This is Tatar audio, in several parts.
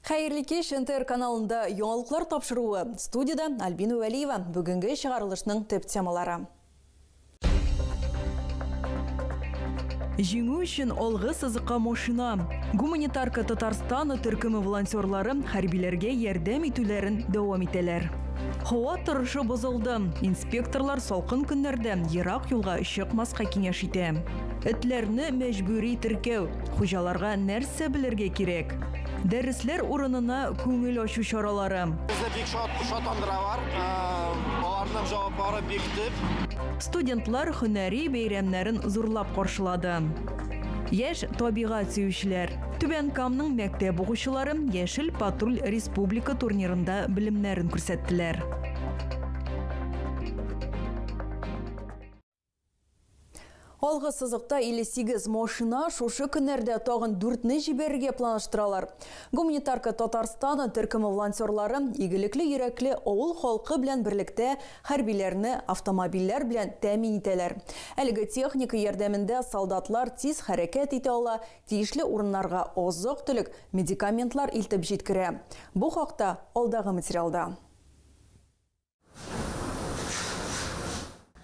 Хәерле кич, НТР каналында яңалыклар тапшыруы. Студиядә Альбина Вәлиева. Бүгенге чыгарылышның төп темалары. Җиңү өчен алгы сызыкка машина. Гуманитарка Татарстана төркеме волонтерлары хәрбиләргә ярдәм итүләрен дәвам итәләр. Һава торышы бозылды. Инспекторлар салкын көннәрдә ерак юлга чыкмаска киңәш итә. Этләрне мәҗбүри теркәү. Хуҗаларга нәрсә белергә кирәк? Дәресләр урынына күңел ачу чаралары. Безне бик шатландыралар. Аларның җаваплары бик төп. Студентлар һөнәри бәйрәмнәрен зурлап каршылады. Яшь табигать сөючеләр. Түбән Камның мәктәп укучылары Яшел патруль республика турнирында белемнәрен күрсәттеләр. Алгы сызыкта 58 машина, шушы көннәрдә тагын дүртне җибәрергә планлаштыралар. Гуманитарка Татарстана төркеме волонтерлары игелекле йөрәкле авыл халкы белән берлектә хәрбиләрне автомобильләр белән тәэмин итәләр. Әлеге техника ярдәмендә солдатлар тиз хәрәкәт итә ала, тиешле урыннарга азык-төлек, медикаментлар илтеп җиткерә. Бу хакта алдагы материалда.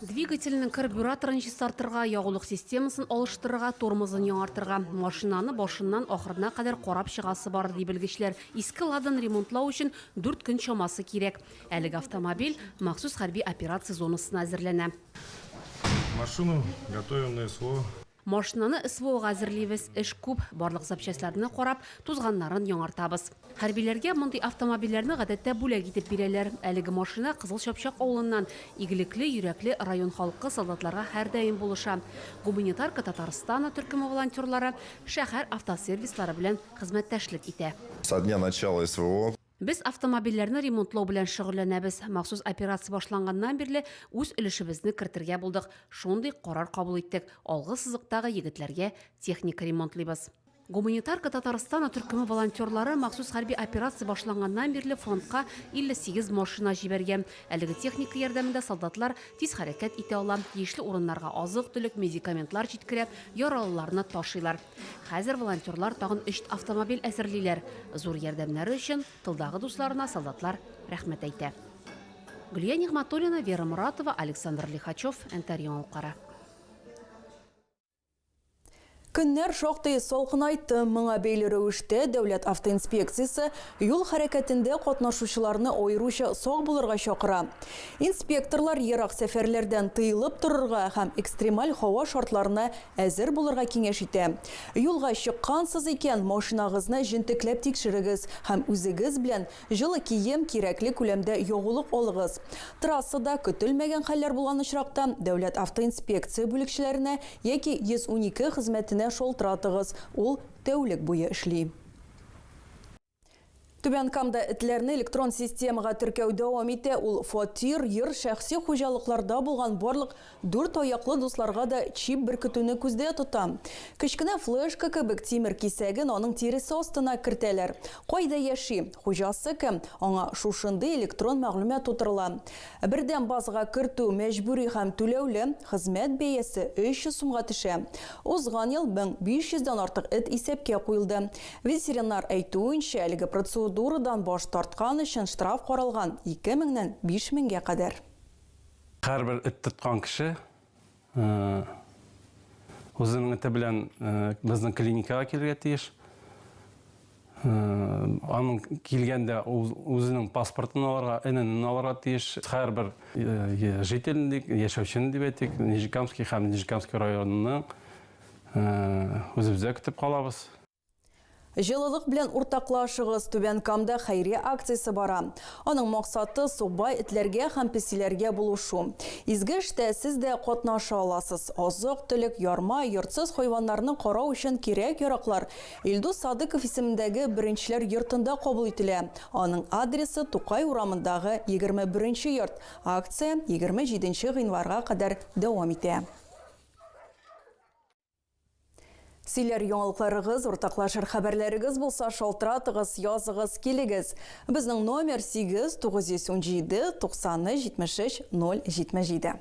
Двигательнең карбюраторын чистартырга, ягулык системасын алыштырырга, тормозын яңартырга. Машинаны башыннан ахырына кадәр карап чыгасы бар, ди белгечләр. Иске Ладаны ремонтлау өчен дүрт көн чамасы кирәк. Әлеге автомобиль махсус хәрби операция зонасына әзерләнә. Машину готовим на СВО. Машинаны СВОга әзерлибез, эш күп, барлык запчастьларны карап, тузганнарын яңартабыз. Хәрбиләргә мондый автомобильләрне гадәттә бүләк итеп бирәләр. Әлеге машина Кызыл Чапчак авылыннан. Игелекле йөрәкле район халкы солдатларга һәрдаим булыша. Гуманитарка Татарстана төркеме волонтерлары шәһәр автосервислары белән хезмәттәшлек итә. Со дня начала СВО. Без автомобильләрне ремонтлау белән шөгыльләнәбез. Махсус операция башланганнан бирле үз өлешебезне кертергә булдык. Шундый карар кабул иттек, алгы сызыктагы егетләргә техника ремонтлыйбыз. Гуманитарка Татарстана төркеме волонтерлары махсус хәрби операция башланганнан бирле фронтка 58 машина җибәргән. Әлеге техника ярдәмендә солдатлар тиз хәрәкәт итә ала, тиешле урыннарга азык-төлек, медикаментлар җиткерә, яралыларны ташыйлар. Хәзер волонтерлар тагын өч автомобиль әзерлиләр. Зур ярдәмнәре өчен тылдагы дусларына солдатлар рәхмәт әйтә. Гөлия Нигъмәтуллина, Вера Моратова, Александр Лихачев, НТР Яңалыклары. Көннәр шактый салкынайтты. Моңа бәйле рәвештә Дәүләт автоинспекциясе юл хәрәкәтендә катнашучыларны аеруча сак булырга чакыра. Инспекторлар ерак сәфәрләрдән тыелып торырга һәм экстремаль һава шартларына Әзер булырга киңәш итә. Юлга чыккансыз икән, машинагызны җентекләп тикшерегез һәм үзегез белән җылы кием, кирәкле күләмдә ягулык алыгыз. Трассада көтелмәгән хәлләр булган очракта, Дәүләт автоинспекция бүлекчәләренә яки 112 хезмәтенә шалтыратыгыз, ул тәүлек буе эшли. Түбән Камда этләрне электрон системага теркәү дәвам итә. Ул фатир, йорт, шәхси хуҗалыкларда булган барлык дүрт аяклы дусларга да чип беркетүне күздә тота. Кечкенә флешка кебек тимер кисәген аның тиресе астына кертәләр. Кайда яши, хуҗасы кем, аңа шушындый электрон мәгълүмат тутырыла. Бердәм базага кертү мәҗбүри һәм түләүле, хезмәт бәясе 300 сумга төшә. Узган ел 1500 дән артык эт исәпкә куелды. Ветеринар әйтүенчә, әлеге процедурадан баш тарткан өчен штраф каралган, 2 меңнән 5 меңгә кадәр. Һәрбер эт тоткан кеше үзенең эте белән безнең клиникага килергә тиеш. Аның килгәндә үзенең паспортын алырга, ННН алырга тиеш. Һәрбер житель яшәүчене дип әйтик, Нижнекамский һәм Нижнекамский районының үзебездә көтеп калабыз. Җылылык белән уртаклашыгыз! Түбән Камда хәйрия акциясе бара. Аның максаты, сукбай этләргә һәм песиләргә булышу. Изге эштә сез дә катнаша аласыз. Азык-төлек, ярма, йортсыз хайваннарны карау өчен кирәк-яраклар Илдус Садыков исемендәге Беренчеләр йортында кабул ителә. Аның адресы, Тукай урамындагы 21 нче йорт. Акция 27 нче гыйнварга кадәр дәвам итә. Сөйләр яңалыкларыгыз, уртаклашыр хәбәрләрегез булса, шалтыратыгыз, языгыз, килегез. Безнең номер 8 917 90 73 077.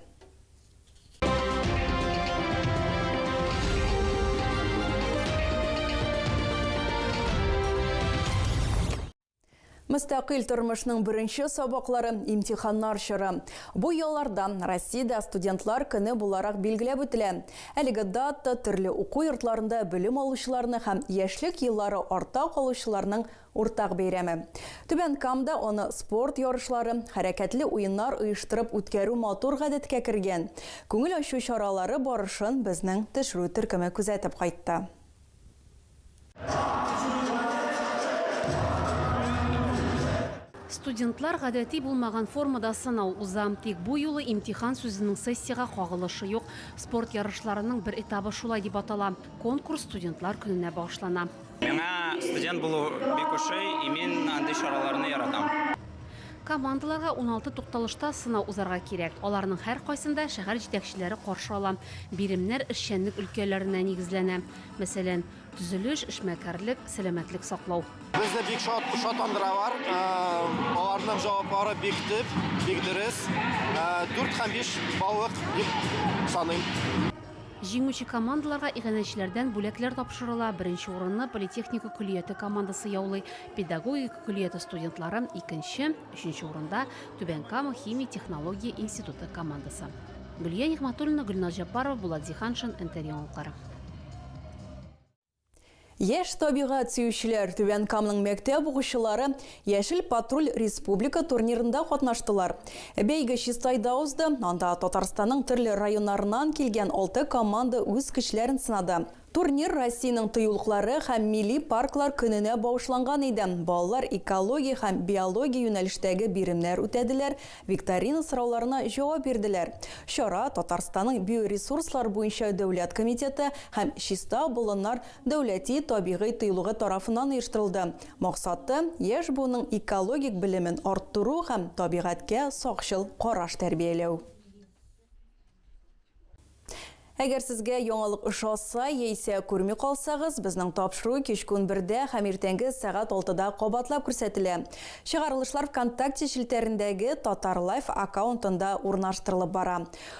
Мөстәкыйль тормышның беренче сабаклары, имтиханнар чоры. Бу ялларда Россиядә студентлар көне буларак билгеләп үтелә. Әлеге дата төрле уку йортларында белем алучыларны һәм яшьлек еллары артта калучыларның уртак бәйрәме. Түбән Камда аны спорт ярышлары, хәрәкәтле уеннар оештырып үткәрү матур гадәткә кергән. Күңел ачу чаралары барышын безнең төшерү төркеме күзәтеп кайтты. Студентлар гадәти булмаган формада сынау уза. Тик бу юлы имтихан сүзенең сессиягә кагылышы юк. Спорт ярышларының бер этабы шулай дип атала. Конкурс студентлар көненә багышлана. Миңа студент булу бик ошый, и мин андый чараларны яратам. Командаларга 16 тукталышта сынау узарга кирәк. Аларның һәркайсында шәһәр җитәкчеләре каршы ала. Биремнәр эшчәнлек өлкәләренә нигезләнә. Мәсәлән, төзелеш, эшмәкәрлек, сәламәтлек саклау. Безне бик шат, шатландыралар. Аларның җаваплары бик төп, бик дөрес. 4 һәм 5 баллык дип саныйм. Җиңүче командаларга иганәчеләрдән бүләкләр тапшырыла. Беренче урынны политехника көллияте командасы яулый. Педагогика көллияте студентлары, икенче, өченче урында, Түбән Кама химия-технология институты командасы. Гөлия Нигъмәтуллина, Гөлназ Җәббарова, Булат Зиһаншин, НТР яңалыклары. Яшь табигать сөючеләр Түбән Камның мәктәп укучылары Яшел патруль республика турнирында катнаштылар. Бәйге Чистайда узды. Анда Татарстанның төрле районнарыннан килгән 6 команда үз көчләрен сынады. Турнир Россиянең тыюлыклары һәм милли парклар көненә багышланган иде. Балалар экология һәм биология юнәлештәге биремнәр үтәделәр, викторина сорауларына җавап бирделәр. Чара Татарстанның биоресурслар буенча дәүләт комитеты һәм Чиста болыннар дәүләти табигый тыюлыгы тарафыннан оештырылды. Максаты, яшь буынның экологик белемен арттыру һәм табигатькә сакчыл караш тәрбияләү. Әгәр сезгә яңалык ошаса яисә күрми калсагыз, безнең тапшыру кичке 11-дә һәм иртәнге сәгать 6-да кабатлап күрсәтелә. Чыгарылышлар ВКонтакте челтәрендәге Татар Лайф аккаунтында урнаштырылып бара.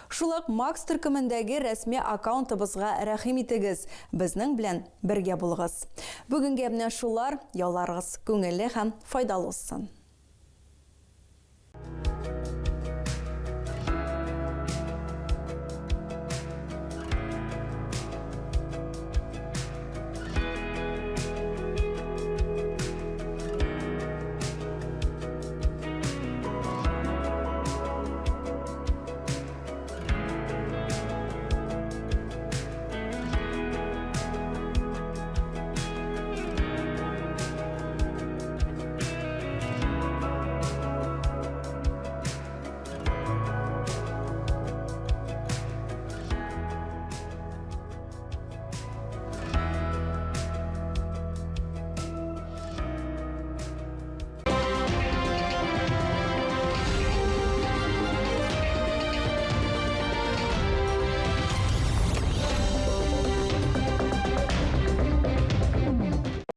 Шул ук Макс төркемендәге рәсми аккаунтыбызга рәхим итегез. Безнең белән бергә булыгыз. Бүгенгә менә шулар, ялларыгыз күңелле һәм файдалы узсын.